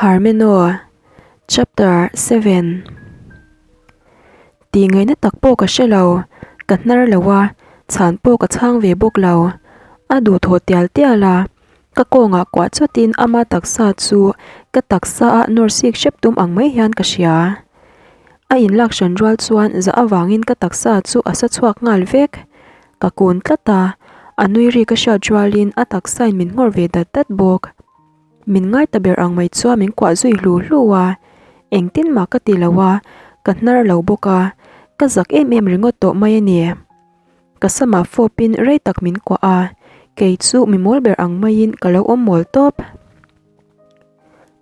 Parmeno, Chapter 7 Tih ngaihna tak pawh ka hre lo, ka hnar lo a, chhan pawh ka chhang ve bawk lo. A duhthawh tial tial a, ka kawngah kuah chawtin ama taksa chu ka taksa a nawr sik hrep tum ang mai hian ka hria. A inlak hran rual chuan zah avangin ka taksa chu a sa chhuak nghal vek. Ka kun tlat a, a nui ri ka hriat rualin a taksain min nghawr ve dat dat bawk. Min ngai ta ber ang mai chuan min kuah zui hlu hlu a, engtin mah ka ti lo a, ka hnar lo bawk a, ka zak em em ringawt tawh mai a ni. Ka samah fawpin rei tak min kuah a, kei chu mi mawl ber ang maiin ka lo awm mawl tawp.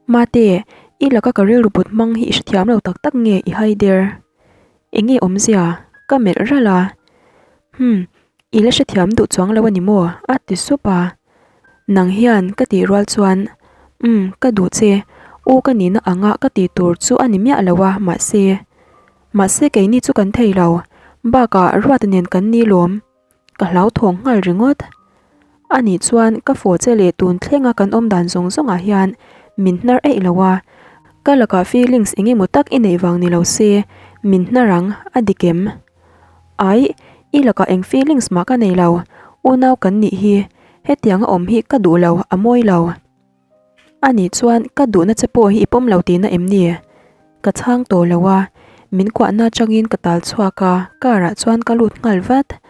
Mate, i laka ka rilru put hmang hi i hrethiam lo tak tak nge i hai der? Enge awmzia? Ka melh ralh a. Hum, i la hrethiam duh chuang lo a ni maw? a ti sup a. Nang hian ka tih rual chuan, Umm, ka duh che. U ka nihna anga ka tih tur chu a ni miah lo a, mahse. Mahse keini chu kan thei lo. Bakah Ruata nen kan ni lawm. Ka hlauthawng nghal ringawt. Anih chuan ka fawh che leh tun thlenga kan awm dan zawng zawngah hian min hnar eih lo a, ka lakah feelings eng emaw tak i neih vang ni lo se min hnar ang, a dik em? Aih, i lakah eng feelings mah ka nei lo, unau kan nih hi, hetianga awm hi ka duh lo, a mawi lo. Anih chuan ka duhna che pawh hi i pawm lo tihna em ni? Ka chhang tawh lo a, min kuahna atangin ka tal chhuak a, car ah chuan ka lut nghal vat.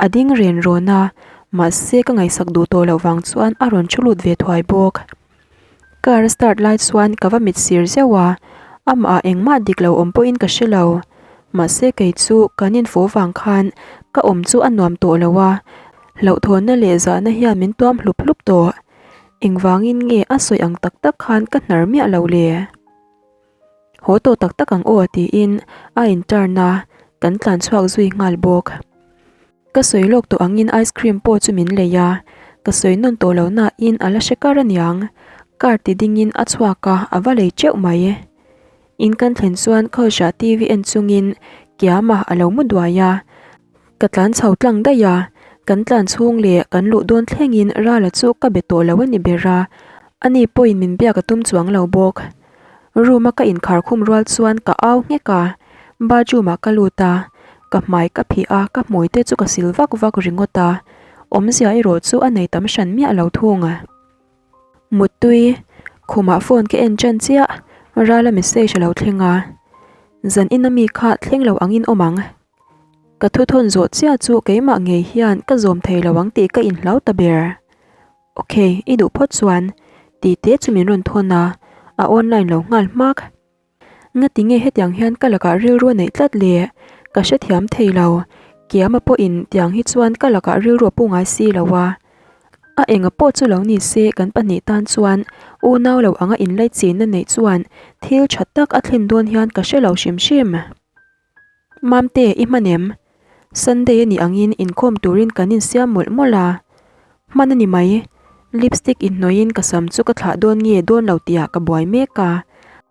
A ding ren rawn a, mahse ka ngaihsak duh tawh loh vang chuan a rawn thu lut ve thuai bawk. Car a start lai chuan ka va mit sir zeuh a, amah ah engmah dik lo awm pawhin ka hre lo. Mahse kei chu kan infawh vang khan ka awm chu a nuam tawh lo a, hlauhthawnna leh zahna hian min tuam hlup hlup tawh. Engvangin nge a sawi ang tak tak khan ka hnar miah lo le? Haw tawh tak tak ang aw tiin a in turn a, kan tlan chhuak zui nghal bawk. Ka sawi lawk tawh angin ice cream pawh chu min lei a, ka sawi nawn tawh lo nain a la hre kar aniang, car ti dingin a chhuak a, a va lei teuh mai. In kan thlen chuan Kawlhriah TV en chungin Kiama a lo mu duai a, ka tlan chho tlang daih a, kan tlan chhung leh kan luh dawn thlengin Rala chu ka be tawh lo a ni ber a, ani pawhin min biak a tum chuang lo bawk. Room a ka inkhar khum rual chuan ka au nghek a, bathroom ah ka lut a, ka hmai ka phih a, ka hmui te chu ka sil vak vak ringawt a, awmzia erawh chu a nei tam hran miah lo thung. Muttui, khumah phone ka en ṭan chiah, Rala message a lo thleng a, zan ina mi kha thleng lo angin awm ang. Ka thuthawn zawh chiah chu keimah ngei hian ka zawm thei lo ang tih ka inhlau ta ber. Ok, i duh phawt chuan, tih te chu min rawn thawn a, a online lo nghal hmak. Ngati nge hetiang hian ka lakah rilru a neih tlat le? Ka hrethiam thei lo. Kiama pawhin tiang hi chuan ka lakah rilru a pu ngai si lo a. A enga pawh chu lo ni se kan pahnih tan chuan unau lo anga inlaichinna neih chuan thil tha tak a thlen dawn hian ka hre lo hrim hrim. Mamte, i hman em? Sunday a nih angin inkhawm turin kan insiam mawlh mawlh a. Hman a ni mai. Lipstick inhnawihin ka sam chu ka thlah dawn nge dawn lo tihah ka buai mek a.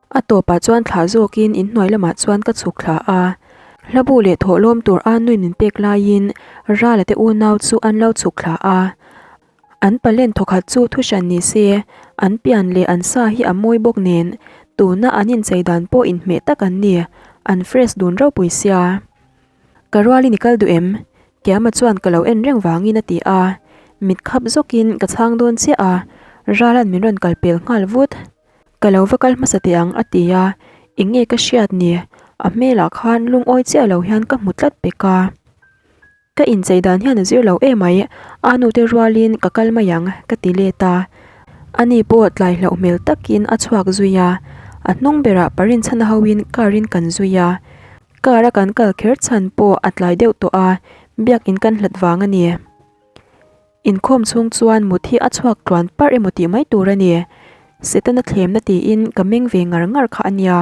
A tawpah chuan thlah zawkin inhnuai lamah chuan ka chhuk thla a. Hlabu leh thawhlawm tur a nui min pek laiin Rala te unau chu an lo chhuk thla a. An palen thawkhat chu thu hran ni se, an pian leh an sa hi a mawi bawk nen, tuna an inchei dan pawh inhmeh tak an ni, an fresh dun ropui sia. Ka rualin i kal duh em? Kiama chuan ka lo en reng vangin a ti a, mit khap zawkin ka chhang dawn chiah a, Rala'n min rawn kal pel nghal vut. Ka lo va kal hmasa teh ang a ti a, eng nge ka hriat ni? A hmelah khan lungawi chiah lo hian ka hmu tlat pek a. Ka inchei dan hian a zir lo emai, a nute rualin ka kal mai ang, ka ti let a. Ani pawh tlai hlauh hmel takin a chhuak zui a, a hnung berah Parinchhana hoin car in kan zui a. Car a kan kal kher chhan pawh a tlai deuh tawh a, biakin kan hlat vang a ni. Inkhawm chhung chuan mut hi a chhuak tluan parh emaw tih mai tur a ni. Setana thlemna tiin ka meng ve ngar ngar kha a nia.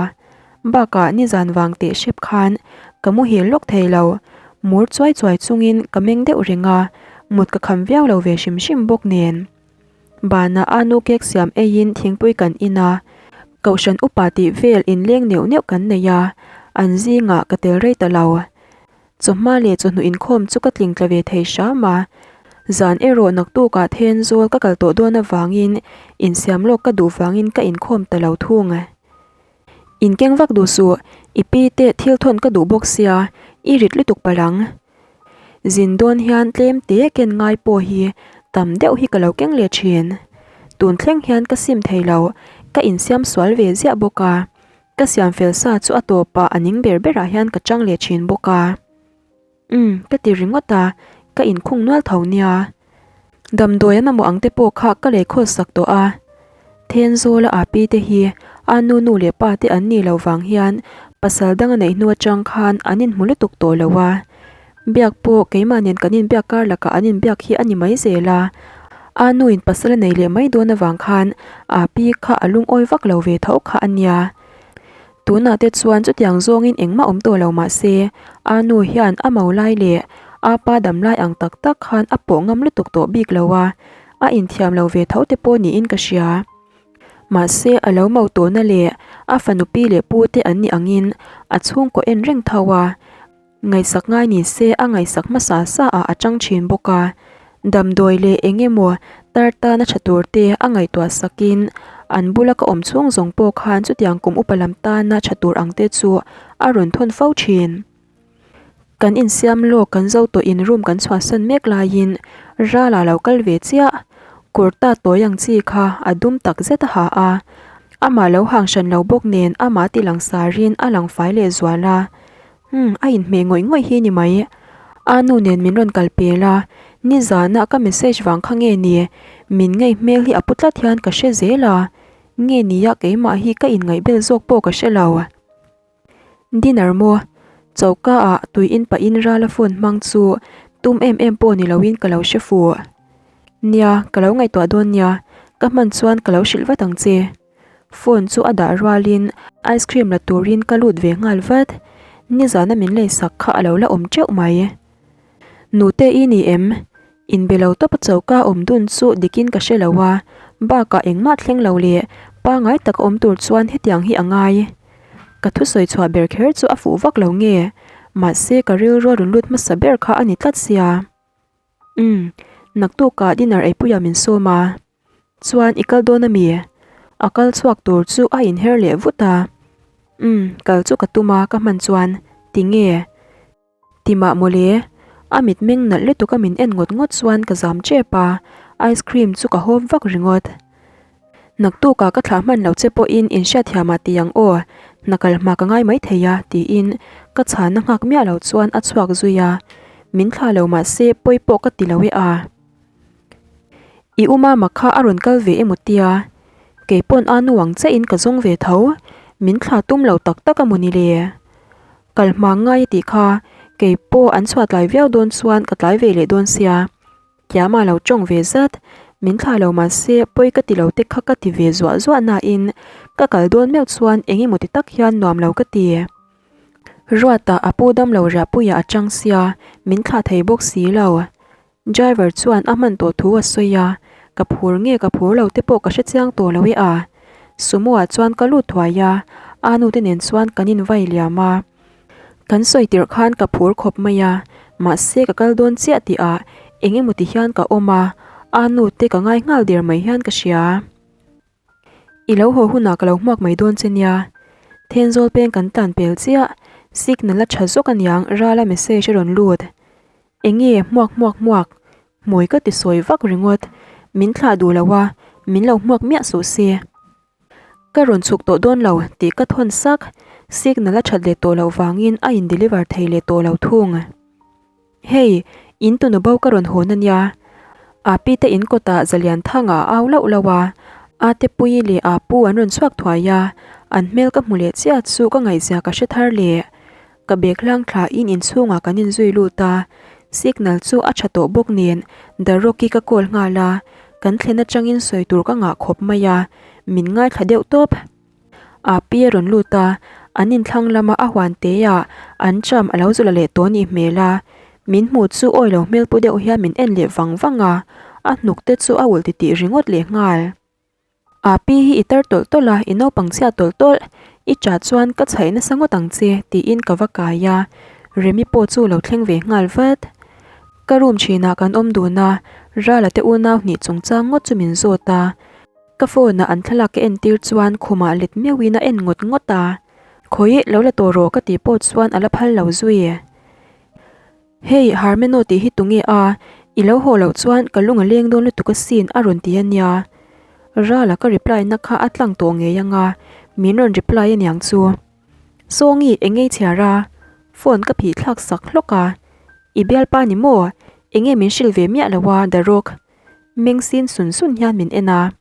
Bakah nizan vang teh hrep khan ka muhil lawk thei lo. Mur chuai chuai chungin ka meng deuh reng a, mut ka kham viau lo ve hrim hrim bawk nen. Banah a nu cake siam eiin thingpui kan in a, Kohhran upa tih vel inleng neuh neuh kan nei a, an zingah ka tel rei ta lo. Chawhma leh chawhnu inkhawm chu ka tling tla ve thei hram a. Zan erawh naktukah Thenzawl ka kal tawh dawn avangin insiam lawk ka duh vangin ka inkhawm ta lo thung. Inkeng vak duh suh, i pi te thil thawn ka duh bawk sia, i rit lutuk palh ang. Zin dawn hian tlem te ken ngai pawh hi tam deuh hi ka lo keng leh thin. Tun thleng hian ka sim thei lo, ka insiam sual ve ziah bawk a. Ka siam fel sa chu a tawpah a ning ber berah hian ka chang leh thin bawk a. Umm, ka ti ringawt a, ka inkhung nual tho nia. Damdawi an mamawh ang te pawh kha ka lei khawl sak tawh a. Thenzawla a pi te hi a nu nu leh pa te an nih loh vang hian pasal dang a neih hnu atang khan an inhmu lutuk tawh lo a. Biak pawh keimah nen kan inbiak kar lakah an inbiak hi a ni mai zel a. A nu in pasal a nei leh mai dawn avang khan a pi kha a lungawi vak lo ve tho kha a nia. Tunah te chuan chutiang zawngin engmah awm tawh lo mah se, a nu hian a mo lai leh a pa dam lai ang tak tak khan a pawh ngam lutuk tawh bik lo a, a inthiam lo ve tho te pawh niin ka hria. Mahse a lo mo tawhna leh a fanu pi leh pu te an nih angin a chhungkaw en reng tho a. Ngaihsak ngai ni se a ngaihsak hmasa sa ah a chang thin bawk a, damdawi leh eng emaw tar tana tha tur te a ngaihtuah sakin an bula ka awm chhung zawng pawh khan chutiang kum upa lam tana tha tur ang te chu a rawn thawn fo thin. Kan insiam lawk kan zo tawh in room kan chhuahsan mek laiin Rala lo kal ve chiah, kurta tawi ang chi kha a dum tak zet a ha a, amah lo hang hran lo bawk nen amah ti lang sarin a lang fai leh zual a. Umm, a inhmeh ngawih ngawih hi ni mai. A nu nen min rawn kal pel a, nizana ka message vang kha nge ni? Min ngei hmel hi a pu tlat hian ka hre zel a, nge nia keimah hi ka inngaihbel zawk pawh ka hre lo. Dinner maw? Choka ah tui in pahin Rala phone hmang chu tum em em pawh ni loin ka lo hre fuh. Nia, ka lo ngaihtuah dawn nia, ka hman chuan ka lo hrilh vat ang che. Phone chu a dah rualin ice cream la turin ka lut ve nghal vat. Nizana min lei sak kha a lo la awm teuh mai. Nute i ni em? Inbe lo tawp a choka awm dun chu dikin ka hre lo a, bakah engmah thleng lo leh pangai taka awm tur chuan hetiang hi a ngai. Ka thusawi chhuah ber kher chu a fuh vak lo nge, mahse ka rilru a rawn lut hmasa ber kha a ni tlat sia. Umm, naktukah dinner eipuiah min sawm a. Chuan i kal dawn ami? A kal chhuak tur chu a inher leh vut a. Umm, kal chu ka tum a ka hman chuan tinge? Ti mah mawle, a mitmeng nalh lutuk a min en ngawt ngawt chuan ka zam tep a, ice cream chu ka hawp vak ringawt. Naktukah ka thlah hman lo che pawhin inhriatthiamah ti ang aw, hna kal hma ka ngai maithei a tiin ka chhanna nghak miah lo chuan a chhuak zui a, min thlah lo mahse pawi pawh ka ti lo e a. I u mama kha a rawn kal ve emaw tia, keipawn a nu ang chiahin ka zawng ve tho, min thlah tum lo tak tak a maw ni le? Kal hma ngai a tih kha, keipawh an chhuah tlai viau dawn chuan ka tlai ve leh dawn sia. Kiama lo tawng ve zat, min thlah lo mahse pawi ka ti lo te kha ka ti ve zuah zuah nain ka kal dawn meuh chuan eng emaw ti tak hian nuam lo ka ti. Ruata a pu dam lo riahpuiah a chang sia, min thlah thei bawk si lo. Driver chuan a hman tawh thu a sawi a, ka phur nge ka phur lo te pawh ka hre chiang tawh lo e a. Sumo ah chuan ka lut thuai a, a nu te nen chuan kan invai liam a. Kan sawi tirh khan ka phur khawp mai a, mahse ka kal dawn chiah tih ah eng emaw ti hian ka awm a, a nu te ka ngai nghal der mai hian ka hria. I lo haw hunah ka lo hmuak mai dawn che nia. Thenzawl peng kan tlan pel chiah, signal a tha zawk aniang Rala message a rawn lut. Enge hmuak hmuak hmuak, hmui ka ti sawi vak ringawt, min thlah duh lo a, min lo hmuak miah suh se. Ka rawn chhuk tawh dawn lo tih ka thawn sak, signal a that leh tawh loh vangin a in deliver thei leh tawh lo thung. Hei, in tunu bo ka rawn hawn ania. Api te in kawtah Zalian Thanga a au lauh lauh a, Atepuii leh Apu an rawn chhuak thuai a, an hmel ka hmu leh chiah chu ka ngaihzia ka hre thar leh. Ka bag hlang thla in inchhungah kan inzui lut a, signal chu a tha tawh bawk nen The Rocky ka call nghal a, kan thlen atangin sawi tur ka ngah khawp mai a, min ngaithla deuh tawp. A pi a rawn lut a, an inthlang lama a huan te ah an cham a lo zula leh tawh anih hmel a, min hmuh chu awi lo hmel pu deuh hian min en leh vang vang a, a hnuk te chu a ulh titih ringawt leh nghal. A pi hi i tar tawlh tawlh a, i naupang chhia tawlh tawlh, i ṭah chuan ka chhaih nasa ngawt ang che, tiin ka va kai a, Remi pawh chu lo thleng ve nghal vat. Ka room thinah kan awm dun a, Rala te unau hnih chungchang ngawt chu min zawt a. Ka phone ah an thlalak ka entir chuan khumah let meuhin a en ngawt ngawt a. Khawi lo la tawh rawh ka tih pawh chuan a la phal lo zui. Hei Harmeno tih hi tunge a, i lo haw loh chuan ka lung a leng dawn lutuk asin a rawn ti a nia. Rala ka reply na kha a tlang tawh ngei anga, min rawn reply aniang chu. Sawngi eng ngei chhiar a, phone ka phih thlak sak hlawk a, I bialpa ni maw? Enge min hrilh ve miah lo a The Rock meng sin sun sun hian min en a.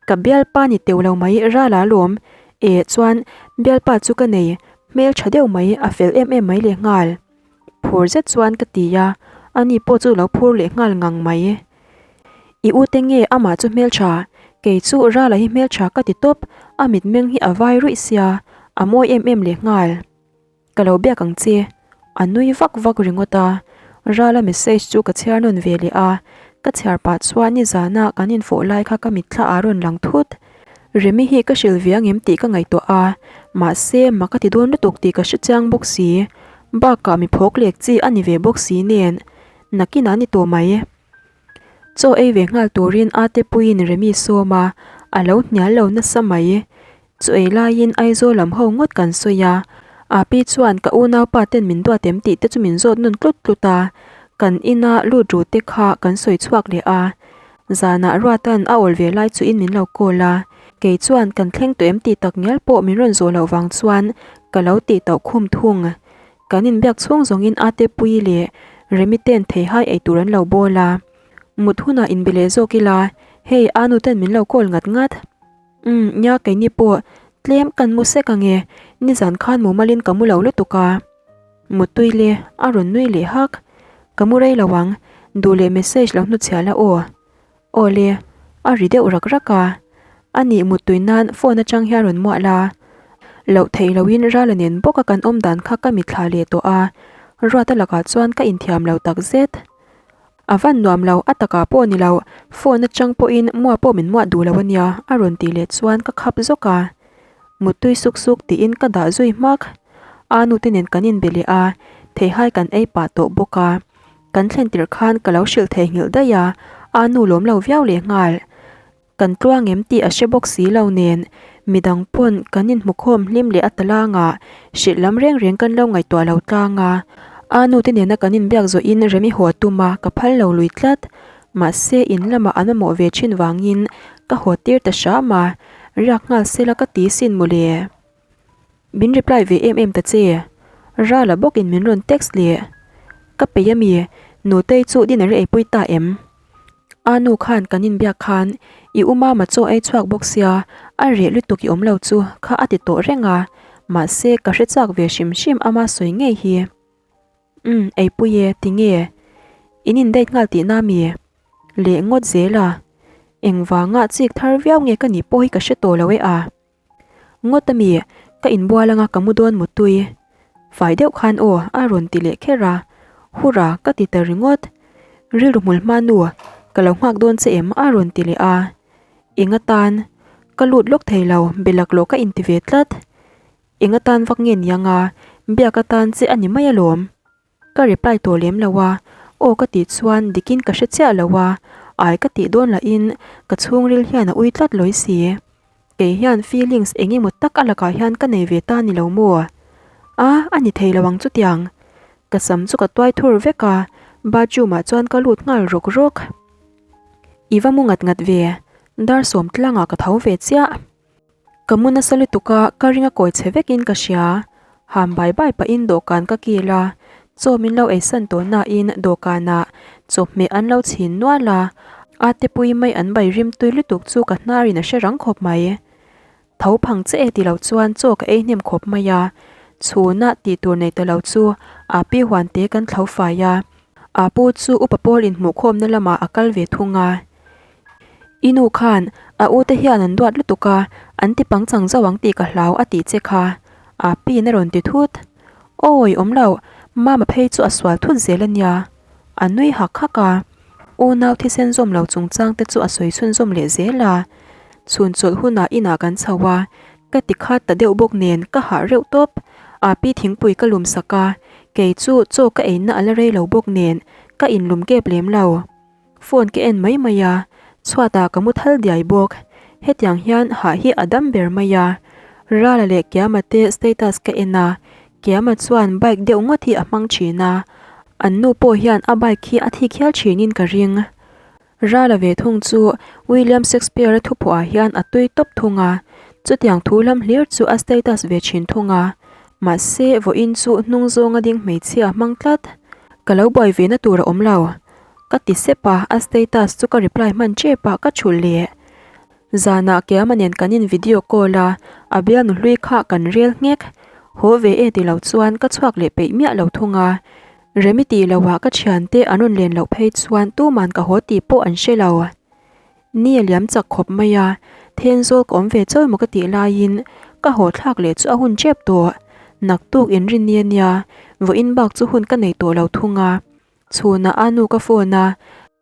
Ka bialpa ni teuh lo mai Rala lawm e chuan bialpa chu ka nei hmel tha deuh mai a fel em em mai leh nghal. Phur zet chuan ka ti a, ani pawh chu lo phur leh nghal ngang mai. I u te nge amah chu hmeltha, kei chu Rala hi hmeltha ka ti tawp, a mitmeng hi a vai ruih sia, a mawi em em leh nghal. Ka lo biak ang che, a nui vak vak ringawt a, Rala message chu ka chhiar nawn ve leh a, ka chhiar pah chuan nizana kan infawh lai kha ka mitthla ah rawn lang thut. Remi hi ka hrilh ve angem tih ka ngaihtuah a, mahse mak a ti dawn lutuk tih ka hre chiang bawk si, bakah mi phawk lek chi a ni ve bawk si nen, nakinah a ni tawh mai. Chaw ei ve nghal turin ate puiin Remi sawm a, a lo hnial lo nasa mai. Chaw ei laiin Aizawl lam ho ngawt kan sawi a, Api chuan ka unaupa ten min duat em tih te chu min zawt nawn tlut tlut a, kan ina lut ru te kha kan sawi chhuak leh a. Zanah Ruatan a awl ve lai chuin min lo call a, kei chuan kan thleng tawh em tih tak ngial pawh min rawn zawh loh vang chuan ka lo tih tauh khum thung. Kan inbiak chhung zawngin Ate Puii leh Remi ten theihai ei tur an lo bawl a. Mut hunah inbe leh zawk ila, hei Anu ten min lo call ngat ngat. Umm, nia keini pawh tlem kan mu sek ange, nizan khan mumalin ka mu lo lutuk a. Muttui le, a rawn nui leh hak. Ka mu rei lo ang, duh leh message lo hnuchhiah la aw. Aw le, a ri deuh rak rak a. A nih muttui nan phone atang hian rawn muah la. Loh theih loin Rala nen bawka kan awm dan kha ka mitthla leh tawh a, Ruata lakah chuan ka inthiam lo tak zet. A van nuam lo, a takah pawh ni lo, phone atang pawhin muah pawh min muah duh lo a nia a rawn tih leh chuan ka khap zawk a. Muttui suk suk tiin ka dah zui hmak. A nute nen kan inbe leh a, theihai kan ei pah tawh bawk a. Kan thlen tirh khan ka lo hrilh theihnghilh daih a, a nu lawm lo viau leh nghal. Kan tluang em tih a hre bawk si lo nen, midang pawn kan inhmukhawm hlim leh a talangah hrilh lam reng reng kan lo ngaihtuah lo tlang a. A nu te nena kan inbiak zawhin Remi haw a tum a, ka phal lo lui tlat. Mahse in lamah an mamawh ve thin vangin ka haw tir ta hram a, riak nghal sela ka ti sin mawle. Min reply ve em em ta che. Rala bawkin min rawn text leh. Ka peih ami, Nutei chu dinner i eipui ta em? A nu khan kan inbiak khan i u mama chaw ei chhuak bawk sia, a reh lutuk i awm lo chu kha a ti tawh reng a, mahse ka hre chak ve hrim hrim ama sawi ngei hi. Umm, eipui e, tinge? In in date nghal tihna ami? Leh ngawt zel a. Engvanga chik thar viau nge ka nih pawh hi ka hre tawh lo e a. Ngawt ami, ka inbual anga ka mu dawn mutui. Fai deuh khan aw a rawn ti leh kher a, Hurra ka ti ta ringawt. Rilru hmul hma nu, ka lo nghak dawn che em a rawn ti leh a. Eng atan? Ka lut lawk thei lo, be laklawh ka inti ve tlat. Eng atan vak nge ni anga, biak atan che a ni mai alawm. Ka reply tawh lem lo a, aw ka tih chuan dikin ka hre chiah lo a, ai ka tih dawn lahin ka chhungril hian a ui tlat lawi si. Kei hian feelings eng emaw tak a lakah hian ka nei ve ta ni lo maw? A, a ni thei lo ang chutiang. Ka sam chu ka tuai thur vek a, bathroom ah chuan ka lut nghal rawk rawk. I va mu ngat ngat ve, dar sawm tlangah ka tho ve chiah. Ka mu nasa lutuk a, ka ring a kawi chhe vekin ka hria. Ham bai bai pahin dawhkan ka kil a, chaw min lo eisan tawh nain dawhkanah chawhmeh an lo chhin nual a, ate pui mai an bai rim tui lutuk chu ka hnarin a hre rang khawp mai. Tho phang che e ti lo chuan chaw ka ei hnem khawp mai a, chhunah tih tur nei ta lo chu Api huante kan thlo fai a, Apu chu upa pawl inhmuhkhawmna lamah a kal ve thung a. I nu khan a u te hian an duat lutuk a, an ti pangchang zauh ang tih ka hlau a tih che kha. A piin a rawn ti thut. Awi awm lo, Mama phei chu a sual thut zel a nia. A nui hak hak a. Unau thisen zawm lo chungchang te chu a sawi chhunzawm leh zel a. Chhun chawlh hunah inah kan chho a, ka ti khat ta deuh bawk nen ka hah reuh tawp. A pi thingpui ka lum sak a, kei chu chaw ka eina a la rei lo bawk nen. Ka inlum kep lem lo. Phone ka en mai mai a, chhuatah ka mu thal diai bawk. Hetiang hian hah hi a dam ber mai a. Rala leh Kiama te status ka en a, Kiama chuan bike deuh ngawt hi a hmang thin a, an nu pawh hian a bike hi a thik hial thinin ka ring. Rala ve thung chu William Shakespeare-a thuphuah hian a tui tawp thung a, chutiang thu lam hlir chu a status ve thin thung a. Mahse, vawiin chu hnung zawnga ding hmeichhia a hmang tlat. Ka lo buai ve na tur a awm lo. Ka ti sep a, a status chu ka reply hman tep a, ka thulh leh. Zanah Kiama nen kan in video call a, a bialnu hlui kha kan rel nghek. Haw ve e ti lo chuan ka chhuak leh peih miah lo thung a. Remi tih loah ka thiante an rawn len loh phei chuan tuman ka haw tih pawh an hre lo. Ni a liam chak khawp mai a, Thenzawl ka awm ve chawi maw ka tih laiin ka haw thlak leh chu a hun tep tawh. Naktuk inrinni a nia, vawiin bak chu hun ka nei tawh lo thung a. Chhunah a nu ka phone a,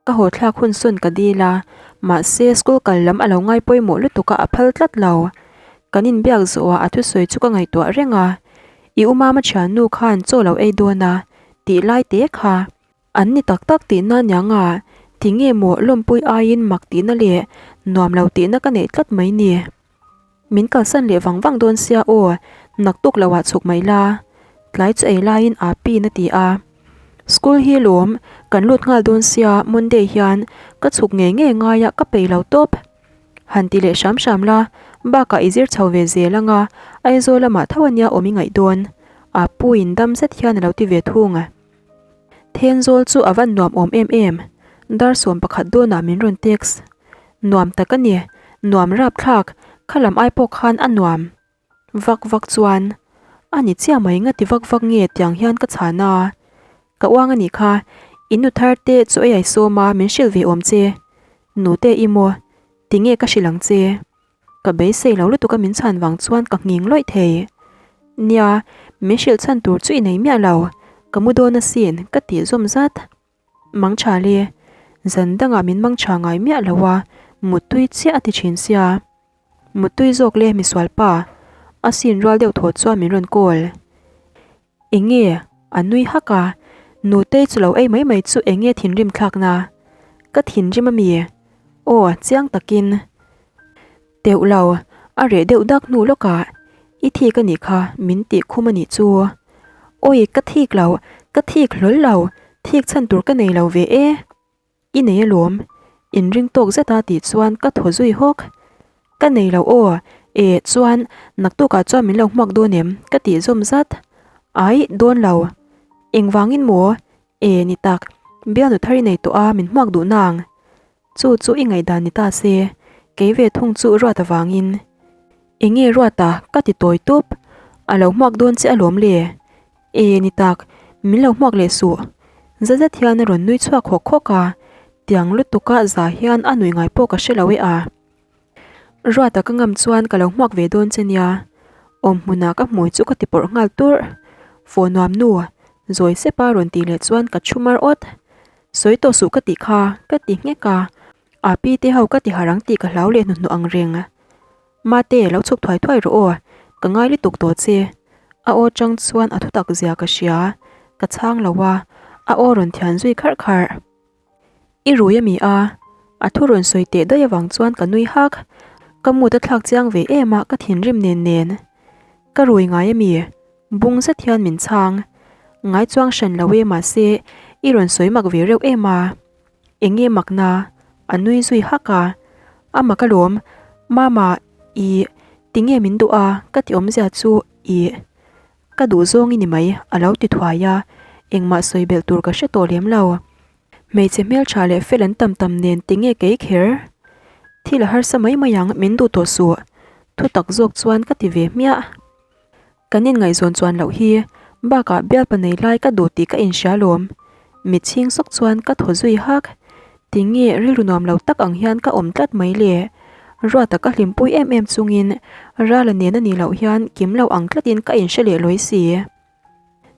ka haw thlak hun sawn ka dil a, mahse school kal lam a lo ngai pawimawh lutuk a a phal tlat lo. Kan inbiak zawhah a thusawi chu ka ngaihtuah reng a, I u mama thiannu khan chaw lo ei dawn a tih lai te kha. An ni tak tak tihna aniang a, tinge maw lawmpui aiin mak tihna leh nuam lo tihna ka neih tlat mai ni. Min kalsan leh vang vang dawn sia aw, naktuk lo ah chhuk mai la. Tlai chu ei laiin aa pin a ti a. School hi lawm, kan lut nghal dawn sia Monday hian ka chhuk ngei ngei ngai a ka peih lo tawp. Han ti leh hram hram la, bakah i zir chho ve zel anga Aizawl lamah tho ania awm i ngaih dawn. Aa puiin dam zet hian a lo ti ve thung. Thenzawl chu a van nuam awm em em, dar 11 dawnah min rawn text. Nuam tak a ni, nuam rapthlak, kha lam ai pawh khan a nuam. Vak vak chuan, A ni chiah mai nga ti vak vak nge tiang hian ka chhan a. Ka uang a nih kha, in nu thar te chu ei ai sawm a min hrilh ve awm che. Nute i maw, tinge ka hrilh ang che. Ka beisei lo lutuk a min chhan vang chuan ka nghing lawih thei. Nia, min hrilh chhan tur chu i nei miah lo, ka mu dawn asin ka tih zawm zat. Mang tha le, zan dangah min mang tha ngai miah lo a, muttui chiah a ti thin sia. Muttui zawk le misual pa, a sin rual deuh thaw chuan min rawn call. Enge? A nui hak a, Nutei chu lo ei mai mai chu enge thinrim thlakna? Ka thinrim a mi? Aw, chiang takin. Teuh lo, a reh deuh dak hnu lawkah i thik a nih kha min tih khum a nih chu. Awi, ka thik lo, ka thik hlawl lo, thik chhan tur ka nei lo ve e. I nei alawm, inring tawk zeta tih chuan ka thaw zui hawk. Ka nei lo aw, e chuan naktukah chuan min lo hmuak dawn em? Ka tih zawm zat. Ai, dawn lo. Engvangin maw? E ni tak, bialnu thar i nei tawh a min hmuak duh nang. Chu chu i ngaihdan ni ta se, kei ve thung chu ruat avangin. Enge ruata ka ti tawi tup, a lo hmuak dawn che alawm le. E ni tak, min lo hmuak leh suh. Za zet hian a rawn nui chhuak hawk hawk a, tiang lutuka za hian a nui ngai pawh ka hre lo e a. Ruata ka ngam chuan ka lo hmuak ve dawn che nia. Awm hmunah ka hmui chu ka ti pawrh nghal turh. Fawh nuam nu, zawi sepa rawn tih leh chuan ka thu mar awt. Sawi tawh suh ka tih kha, ka ti nghek a. A pi te ho ka ti harh ang tih ka hlau leh hnuhnawh ang reng. Mate, lo chhuk thuai thuai rawh aw, ka ngai lutuk tawh che. A aw chang chuan a thutak zia ka hria, ka chhang lo a, a aw rawn thian zui kharh kharh. I rui a mi a? A thu rawn sawi teh daih avang chuan ka nui hak. Ka mut a thlak chiang ve em a, ka thinrim nen nen. Ka rui ngai a mi? Bung zet hian min chhang. Ngai chuang hran lo e mahse i rawn sawi mak ve reuh em a. Enge makna? A nui zui hak a. A mak alawm, Mama, i tinge min duh a? Ka ti awmzia chu i ka duh zawng i ni mai a lo ti thuai a, engmah sawi belh tur ka hre tawh lem lo. Hmeichhe hmeltha leh fel an tam tam nen tinge kei kher? Thil a harsa mai mai ang min duh tawh suh, thu tak zawk chuan ka ti ve hmiah. Kan inngaihzawn chuan loh hi, bakah bialpa nei lai ka duh tih ka inhria lawm. Mit chhing sawk chuan ka thaw zui hak. Tinge rilru nuam lo tak ang hian ka awm tlat mai le? Ruata ka hlimpui em em chungin Rala nen a nih loh hian kim lo ang tlatin ka inhre leh lawi si.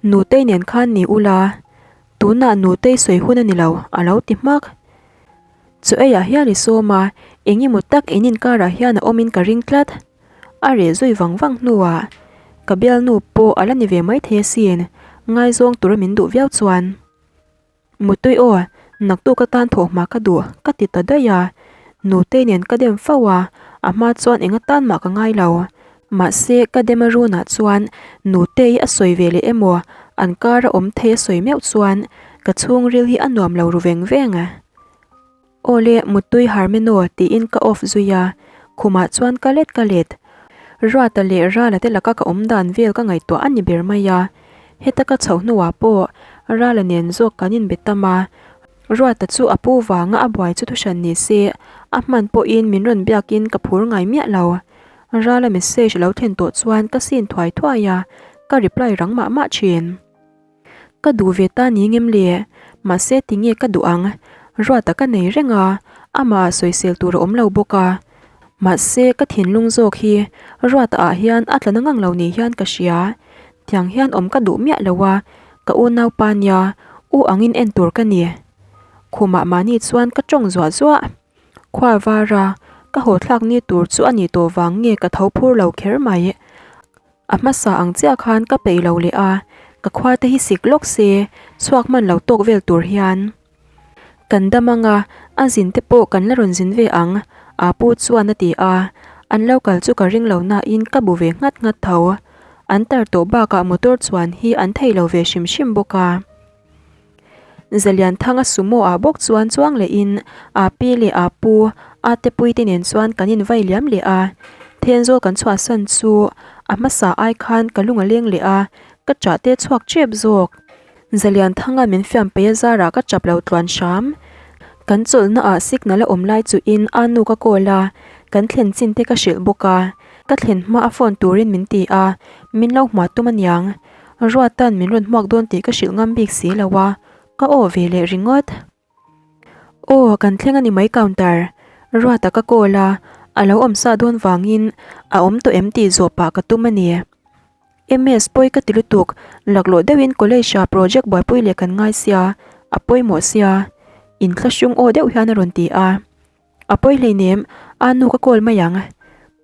Nutei nen khan ni ula, tunah Nutei sawi hun a ni lo, a lo ti hmak. Chaw eiah hian i sawm a, eng emaw tak in inkarah hian a awmin ka ring tlat. A reh zui vang vang hnuah ka bialnu pawh a la ni ve maithei asin, ngaizawng tura min duh viau chuan. Mutui aw, naktuk atan thawhhma ka duh ka ti ta daih a. Nutei nen ka dem fo a, a hma chuan eng atan mah ka ngai lo. Mahse ka dem a runah chuan Nutei a sawi ve leh emaw an kar a awm thei a sawi meuh chuan ka chhungril hi a nuam lo ru veng veng. Awle, Muttui Harmeno tiin ka off zui a, khumah chuan ka let ka let. Ruata leh Rala te laka ka awm dan vel ka ngaihtuah a ni ber mai a. Heta ka chhoh hnuah pawh Rala nen zawk kan inbe tam a, Ruata chu a pu vanga a buai chu thuhran ni se, a hman pawhin min rawn biakin ka phur ngai miah lo. Rala message lo thlen tawh chuan ka sin thuai thuai a, ka reply rang mah mah thin. Ka duh ve ta ni ngem le? Mahse tinge ka duh ang? Ruata ka nei reng a, amah sawisel tur a awm lo bawk a. Mahse ka thinlung zawk hi Ruata ah hian a tla na ngang lo ni hian ka hria. Tiang hian awm ka duh miah lo a, ka unaupa nia, u angin en tur ka ni. Khumah mahni chuan ka tawng zuah zuah. Khua var a, ka haw thlak ni tur chu a nih tawh vang nge ka tho phur lo kher mai. A hmasa ang chiah khan ka peih lo leh a, ka khua te hi sik lawk se, chhuak hman lo tawk vel tur hian. Kan dam ang a, a zin te pawh kan la rawn zin ve ang, aa pu chuan a ti a, an lo kal chu ka ring lo nain ka bu ve nghat nghat tho. An tar tawh bakah motor chuan hi an thei lo ve hrim hrim bawk a. Zalianthanga sumo ah bawk chuan chuang lehin aa pi leh aa pu, aa te pui te nen chuan kan invai liam leh a. Thenzawl kan chhuahsan chu a hmasa ai khan ka lung a leng leh a, ka chah te chhuak tep zawk. Zalianthanga min fiam peih a zarah ka chap lo tluan hram. Kan chawlhna ah signal a awm lai chuhin aa nu ka call a, kan thlen chin te ka hrilh bawk a. Ka thlen hma a phone turin min ti a, min lo hmuah tum aniang. Ruatan min rawn hmuak dawn tih ka hrilh ngam bik si lo a, ka aw ve leh ringawt. Aw, kan thleng a ni mai counter. Ruata ka call a, a lo awm sa dawn vangin a awm tawh em tih zawh pah ka tum a ni. MS pawi ka ti lutuk, laklawh deuhin college ah project buaipui leh kan ngai sia, a pawimawh sia. Inthlahrung aw deuh hian a rawn ti a. A pawi hleinem, a nu ka call mai ang.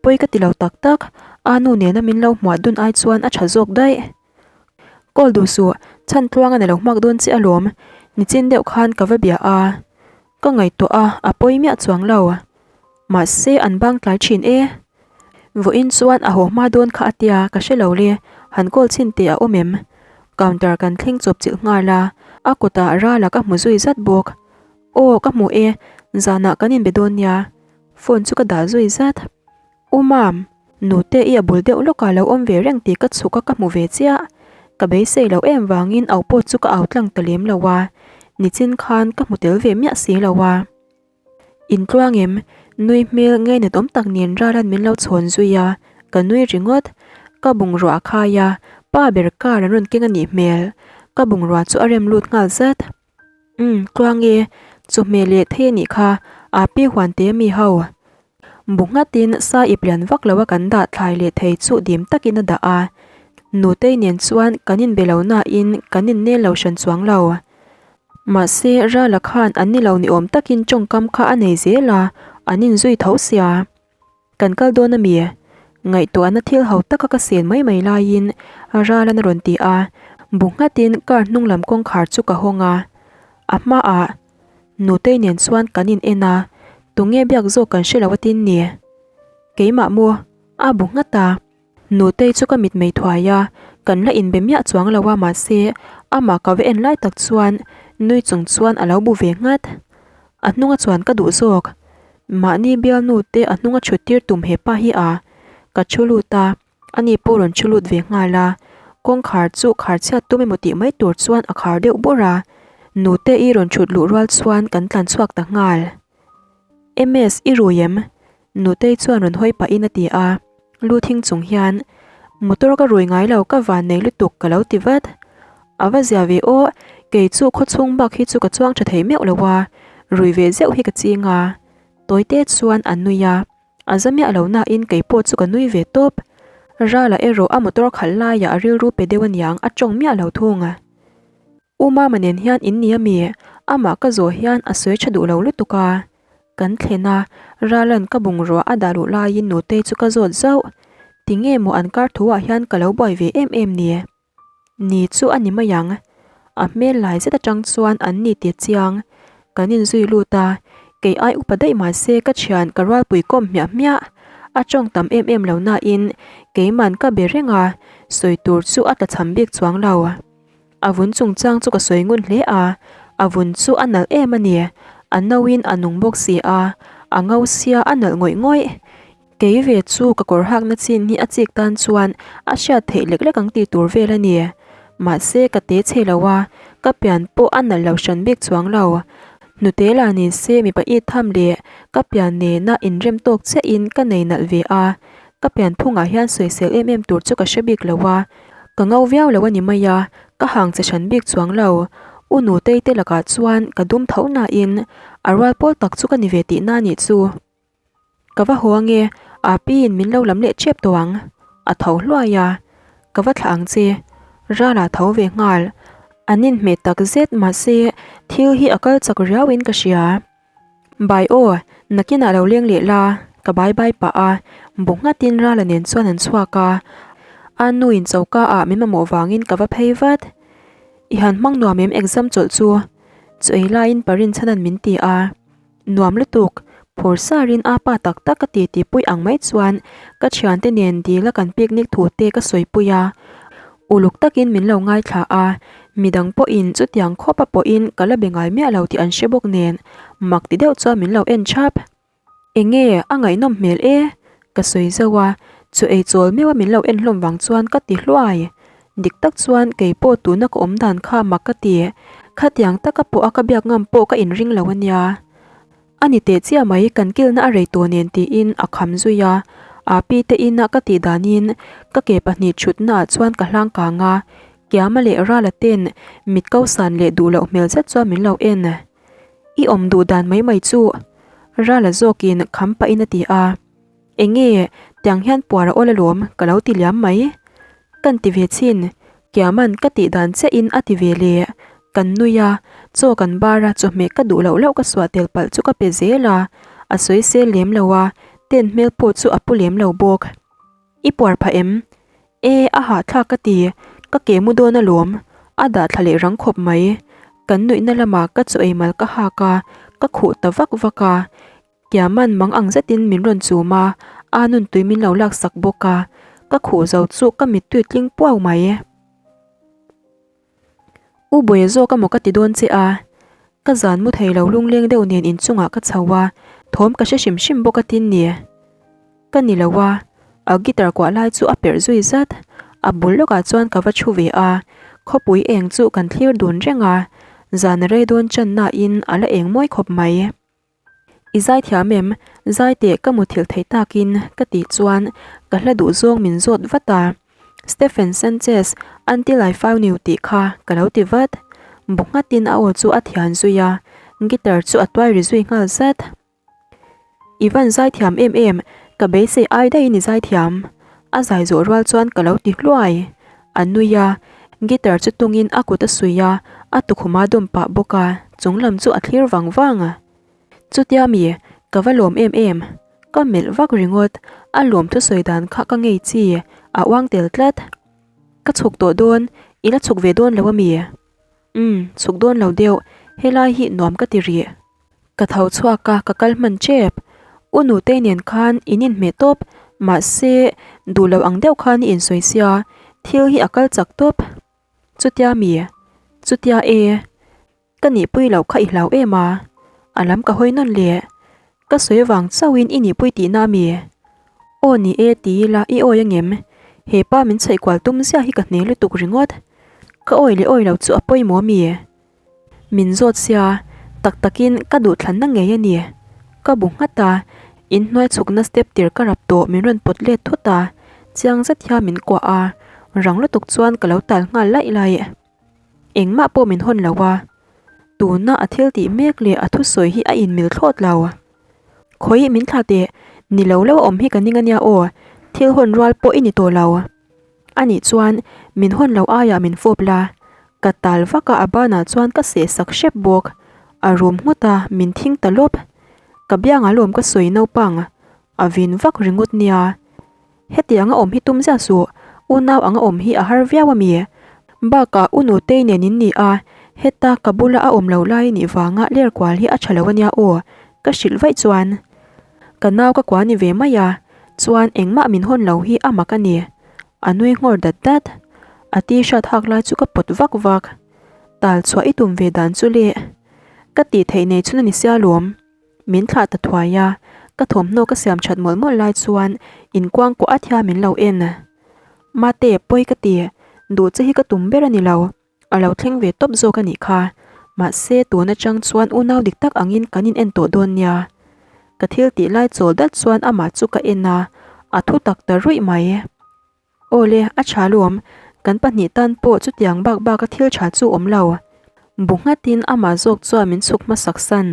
Pawi ka ti lo tak tak, a nu nena min lo hmuah dun ai chuan a tha zawk daih. Call duh suh, chhan tluangan a lo hmuak dawn che alawm, nichin deuh khan ka va bia a. Ka ngaihtuah a, a pawi miah chuang lo. Mahse an bang tlai thin e. Vawiin chuan a haw hma dawn kha a tia, ka hre lo le, han call chhin teh a awm em? Counter kan thleng chawp chilh nghal a, a kutah Rala ka hmu zui zat bawk. Aw ka hmu e, zanah kan inbe dawn nia, phone chu ka dah zui zat. U Mam, nute i a bul deuh lawkah lo awm ve reng tih ka chhuk a ka hmu ve chiah. Ka beisei loh em vangin au pawh chu ka au tlang ta lem lo a, nichin khan ka hmu tel ve miah si lo a. Intluang em, nui hmel ngainat awm tak nen Ralan min lo chhawn zui a, ka nui ringawt. Ka bungrua a khai a, pa ber car an rawn keng a nih hmel. Ka bungrua chu a rem lut nghal zat. Umm, tluang e, chawhmeh leh thei a nih kha, aa pi huan te mi ho. Bu nghatin sa ip lian vak lo a kan dah thlai leh thei chu dim takin a dah a. Nutei nen chuan kan inbe lo nain kan innel lo hran chuang lo. Mahse, Rala khan an ni lo ni awm takin tawngkam kha a nei zel a, an inzui tho sia. Kan kal dawn a mi? Ngaihtuahna thil ho taka ka sen mai mai laiin Ralan a rawn ti a, bu nghatin car hnung lam kawngkhar chu ka hawng a. A hmaah Nutei nen chuan kan in en a, tunge biak zawk kan hre lo a tin ni? Keimah maw? A bu nghat a. Nutei chu ka mitmei thuai a, kan la inbe miah chuang lo a mahse amah ka va en lai tak chuan nui chung chuan a lo bu ve nghat. A hnunga chuan ka duh zawk. Mahni bialnu te a hnunga thut tir tum he pa hi a ka thu lut a, ani pawh rawn thu lut ve nghal a. Kawngkhar chu khar chhiat tum emaw tih mai tur chuan a khar deuh bawrh a. Nute i rawn thut luh rual chuan kan tlan chhuak ta nghal. MS i rui em? Nutei chuan rawn hawi pahin a ti a, lu thing chung hian, Motor ka rui ngai lo ka van nei lutuk ka lo ti vat. A va zia ve aw, kei chu khawchhung bak hi chu ka chuang tha thei meuh lo a, rui ve zeuh hi ka ching a. Tawite chuan a nui a, a za miah lo nain kei pawh chu ka nui ve tawp. Rala erawh a motor khalh laiah a rilru pe deuh aniang a tawng miah lo thung. U Mama nen hian in ni ami? Amah ka zawh hian a sawi tha duh lo lutuk a. Kan thlen a, Ralan ka bungrua a dah luh laiin Nutei chu ka zawt zauh. Tinge maw an kar thu ah hian ka lo buai ve em em ni? Ni chu a ni mai ang. A hmel lai zet atang chuan an ni tih a chiang. Kan inzui lut a, kei ai upa daih mahse ka thian ka rualpui kawm hmiah hmiah. A tawng tam em em lo nain keiman ka be reng a, sawi tur chu a tla cham bik chuang lo. A vun chungchang chu ka sawi ngun hle a, a vun chu a nalh em a ni. A nauin a nung bawk si a, a ngo sia a nalh ngawih ngawih. Kei ve chu ka kawr hakna chin hi a chik tan chuan a hriat theih lek lek ang tih tur vel a ni. Mahse ka te chhe lo a, ka pian pawh a nalh lo hran bik chuang lo. Hnute lah ni se mipa it tham leh ka pian nena inrem tawk chiahin ka nei nalh ve a, ka pian phungah hian sawisel em em tur chu ka hre bik lo a, ka ngo viau lo a ni mai a, ka hang che hran bik chuang lo. U Nutei te lakah chuan ka dum tho nain a rual pawl tak chu ka ni ve tihna a nih chu. Ka va haw ange, Api in min lo lam leh ṭep tawh ang. A tho hluai a, Ka va thlah ang che. Rala tho ve nghal. An inhmeh tak zet mahse thil hi a kal chak riau in ka hria. Bai aw, nakinah lo leng leh la, ka bai bai pah a, bu nghatin Rala nen chuan an chhuak a. A nu in choka ah min mamawh vangin ka va phei vat. I han hmang nuam em exam chawlh chu? Chu ei laiin Parinchhanan min ti a. Nuam lutuk, phur sarin a pa tak tak ka ti tihpui ang mai chuan ka thiante nen dil a kan picnic thu te ka sawipui a. Uluk takin min lo ngaithla a, midang pawhin chutiang khawp a pawhin ka la be ngai miah lo tih an hre bawk nen mak ti deuh chuan min lo en thap. Enge a ngaihnawm hmel e? Ka sawi zauh a, chu ei chawl meuh a min lo en hlawm vang chuan ka ti hluai. Dik tak chuan kei pawh tuna ka awm dan kha mak ka ti. Khatiang taka pawh a ka biak ngam pawh ka inring lo a nia. A ni teh chiah mai kan kilna a rei tawh nen tiin a kham zui a. Aa pi te ina ka tih danin ka ke pahnih thutna ah chuan ka hlang kang a. Kiama leh Rala ten mit ko san leh duh loh hmel zet chuan min lo en. I awm duh dan mai mai chu Rala zawkin kham pahin a ti a. Enge, tiang hian puar a awl alawm, ka lo ti liam mai. Kan ti ve chhin, Kiaman ka tih dan chiahin a ti ve le. Kan nui a, chaw kan bar a, chawhmeh ka duh loh loh ka suah tel palh chu ka pe zel a, a sawi sel lem lo a, ten hmel pawh chu a pu lem lo bawk. I puar phah em? E, a hahthlak ka ti, ka ke mu dawn alawm, a dah thla leh rang khawp mai. Kan nuihna lamah ka chaw ei mal ka hak a, ka khuh ta vak vak a. Kiaman mang ang zetin min rawn chum a, a nun tui min lo laksak bawk a, ka khuh zo chu ka mittui tling puau mai. U Buaia zawk amaw ka ti dawn che a, ka zan mu thei lo lungleng deuh nen inchungah ka chho a, thawm ka hre hrim hrim bawk a tin ni. Ka ni lo a, a guitar kuah lai chu a perh zui zat, a bul lawkah chuan ka va thu ve a, khawpui eng chu kan thlir dun reng a, zan a rei dawn channain a la eng mawi khawp mai. I zai thiam em? Zai teh ka muthilh theih takin ka tih chuan ka hla duh zawng min zawt vat a. Stephen Sanchez, Until I Found You tih kha ka lo ti vat. Bu nghatin a aw chu a thian zui a, guitar chu a tuai ri zui nghal zat. I van zai thiam em em, ka beisei ai daihin i zai thiam. A zai zawh rual chuan ka lo ti hluai. A nui a, guitar chu tungin a kut a suih a, a tukhum a dawm pah bawk a, chung lam chu a thlir vang vang a. Chutia mi, ka va lawm em em. Ka melh vak ringawt, a lawm thusawi dan kha ka ngei chi, a uang tel tlat. Ka chhuk tawh dawn, i la chhuk ve dawn lo a mi? Umm, chhuk dawn lo deuh, helai hi nuam ka ti rih. Ka tho chhuak a, ka kal hman tep. U Nutei nen khan in inhmeh tawp, mahse duh lo ang deuh khan i insawi sia, thil hi a kal chak tawp. Chutia mi? Chutia e. Ka nihpui loh kha i hlau em a? A lam ka hawi nawn leh. Ka sawi vang chauhin i nihpui tihna a mi? Aw ni e ti ila i awi angem? He pa min chhaih kual tum ziah hi ka hne lutuk ringawt. Ka awi leh awi lo chu a pawimawh a mi? Min zawt sia, tak takin ka duhthlanna ngei a ni. Ka bu nghat a, inhnuai chhukna step tir ka rap tawh min rawn pawt let thut a, chiang zet hian min kuah a, rang lutuk chuan ka lo tal nghal laih laih. Engmah pawh min hawn lo a, tuna a thil tih mek leh a thusawi hi a inmil thlawt lo. Khawi min thlah teh, ni lo lo a awm hi ka ning a nia aw, thil hawn rual pawh i ni tawh lo. Anih chuan min hawn lo aiah min fawp la, ka tal vak a a banah chuan ka seh sak hrep bawk, a rum nghut a min thing ta lawp, ka biangah lawm ka sawi naupang a vin vak ringawt nia, hetianga awm hi tum ziah suh, unau anga awm hi a har viau a mi, bakah u nutei nen in ni a. Heta ka bula a awm lo lai nih vanga ler kual hi a tha lo ania aw, ka hrilh vaih chuan. Ka nau ka kua ni ve mai a, chuan engmah min hawn lo hi a mak a ni. A nui nghawr dat dat. A t-shirt hak lai chu ka pawt vak vak. Tal chhuah i tum ve dan chu le. Ka tih theih nei chhun a ni sia lawm. Min thlah ta thuai a, ka thawmhnaw ka siam that mawlh mawlh lai chuan inkuang kuah at hian min lo en. Mate, pawi ka ti. Duh che hi ka tum ber a ni lo. A lo thleng ve tawp zawk a nih kha. Mahse, tun atang chuan unau dik tak angin kan in en tawh dawn nia. Ka thil tih lai chawl dat chuan amah chu ka en a, a thu tak ta ruih mai. Awle, a tha luam. Kan pahnih tan pawh chutiang bak bak a thil tha chu awm lo. Bu nghatin amah zawk chuan min chhuk hmasak san.